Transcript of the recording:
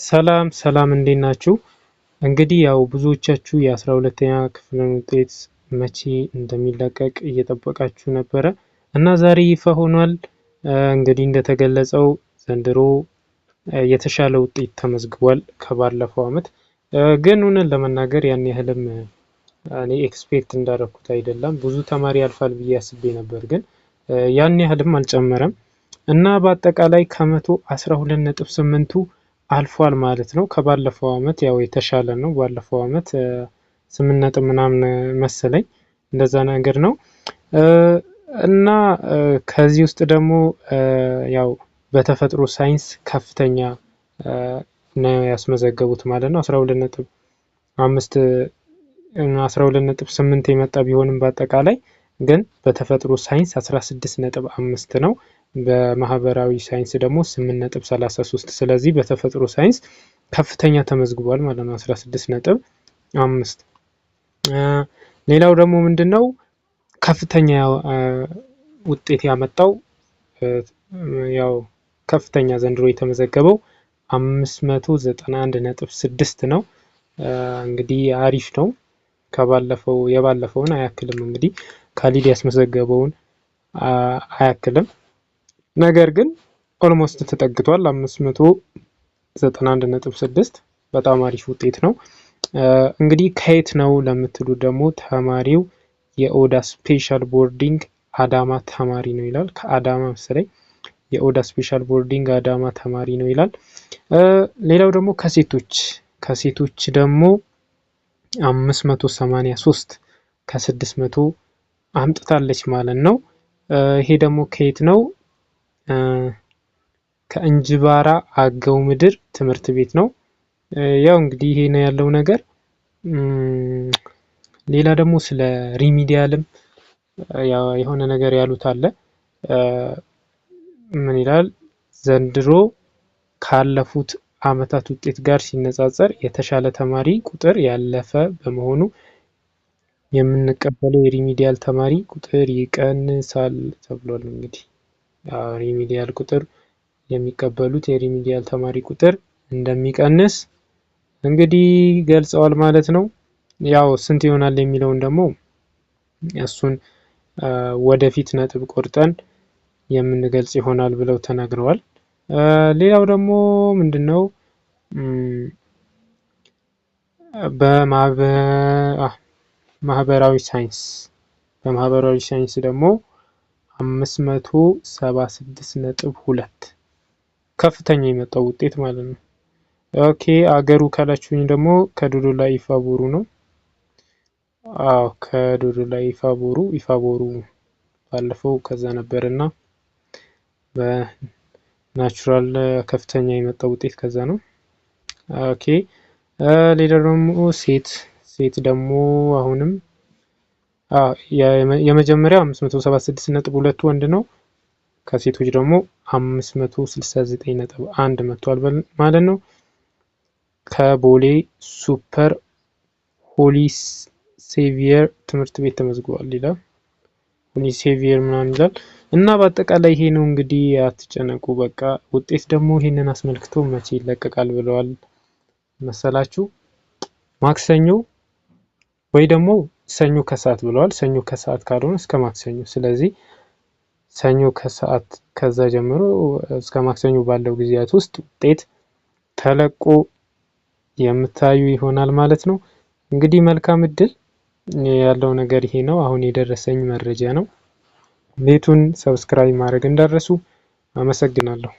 ሰላም ሰላም፣ እንዴት ናችሁ? እንግዲህ ያው ብዙዎቻችሁ የ12ኛ ክፍልን ውጤት መቼ እንደሚለቀቅ እየጠበቃችሁ ነበረ እና ዛሬ ይፋ ሆኗል። እንግዲህ እንደተገለጸው ዘንድሮ የተሻለ ውጤት ተመዝግቧል ከባለፈው አመት። ግን እውነት ለመናገር ያን ያህልም እኔ expect እንዳደረኩት አይደለም። ብዙ ተማሪ ያልፋል ብዬ አስቤ ነበር፣ ግን ያን ያህልም አልጨመረም እና በአጠቃላይ ከ112.8ቱ አልፏል ማለት ነው። ከባለፈው አመት ያው የተሻለ ነው። ባለፈው አመት 8 ነጥብ ምናምን መሰለኝ፣ እንደዛ ነገር ነው። እና ከዚህ ውስጥ ደግሞ ያው በተፈጥሮ ሳይንስ ከፍተኛ ነው ያስመዘገቡት ማለት ነው። 12.5፣ 12.8 የመጣ ቢሆንም በአጠቃላይ ግን በተፈጥሮ ሳይንስ 16.5 ነው። በማህበራዊ ሳይንስ ደግሞ 8.33። ስለዚህ በተፈጥሮ ሳይንስ ከፍተኛ ተመዝግቧል ማለት ነው፣ 16.5። ሌላው ደግሞ ምንድነው? ከፍተኛ ውጤት ያመጣው፣ ያው ከፍተኛ ዘንድሮ የተመዘገበው 591.6 ነው። እንግዲህ አሪፍ ነው። ከባለፈው የባለፈውን አያክልም፣ እንግዲህ ካሊድ ያስመዘገበውን አያክልም። ነገር ግን almost ተጠግቷል። 591.6 በጣም አሪፍ ውጤት ነው። እንግዲህ ከየት ነው ለምትሉ ደግሞ ተማሪው የኦዳ Special Boarding አዳማ ተማሪ ነው ይላል። ከአዳማ መሰለኝ፣ የኦዳ Special Boarding አዳማ ተማሪ ነው ይላል። ሌላው ደግሞ ከሴቶች ደግሞ 583 ከ600 አምጥታለች ማለት ነው። ይሄ ደግሞ ከየት ነው? ከእንጅባራ አገው ምድር ትምህርት ቤት ነው። ያው እንግዲህ ይሄ ነው ያለው ነገር። ሌላ ደግሞ ስለ remedial ም የሆነ ነገር ያሉት አለ። ምን ይላል? ዘንድሮ ካለፉት አመታት ውጤት ጋር ሲነጻጸር የተሻለ ተማሪ ቁጥር ያለፈ በመሆኑ የምንቀበለው የ remedial ተማሪ ቁጥር ይቀንሳል ተብሏል። እንግዲህ remedial ቁጥር፣ የሚቀበሉት የ remedial ተማሪ ቁጥር እንደሚቀንስ እንግዲህ ገልጸዋል ማለት ነው። ያው ስንት ይሆናል የሚለውን ደግሞ እሱን ወደፊት ነጥብ ቆርጠን የምንገልጽ ይሆናል ብለው ተናግረዋል። ሌላው ደግሞ ምንድነው? በማህበራዊ ሳይንስ ደግሞ 576.2 ከፍተኛ የመጣው ውጤት ማለት ነው። Okay፣ አገሩ ካላችሁኝ ደግሞ ከዶዶላ ኢፋ ቦሩ ነው። አዎ፣ ከዶዶላ ኢፋ ቦሩ። ኢፋ ቦሩ ባለፈው ከዛ ነበር እና በ natural ከፍተኛ የመጣው ውጤት ከዛ ነው። Okay፣ ሌላ ደግሞ ሴት ደግሞ አሁንም የመጀመሪያው 576.2 ወንድ ነው። ከሴቶች ደግሞ 569.1 መጥቷል ማለት ነው። ከቦሌ Super Holy Savior ትምህርት ቤት ተመዝግቧል ይላል። Holy Savior ምናምን ይላል እና በአጠቃላይ ይሄ ነው እንግዲህ፣ አትጨነቁ። በቃ ውጤት ደግሞ ይሄንን አስመልክቶ መቼ ይለቀቃል ብለዋል መሰላችሁ? ማክሰኞ ወይ ደግሞ ሰኞ ከሰዓት ብለዋል። ሰኞ ከሰዓት ካልሆነ እስከ ማክሰኞ። ስለዚህ ሰኞ ከሰዓት ከዛ ጀምሮ እስከ ማክሰኞ ባለው ጊዜያት ውስጥ ውጤት ተለቆ የምታዩ ይሆናል ማለት ነው። እንግዲህ መልካም እድል። ያለው ነገር ይሄ ነው። አሁን የደረሰኝ መረጃ ነው። ቤቱን subscribe ማድረግ እንዳትረሱ። አመሰግናለሁ።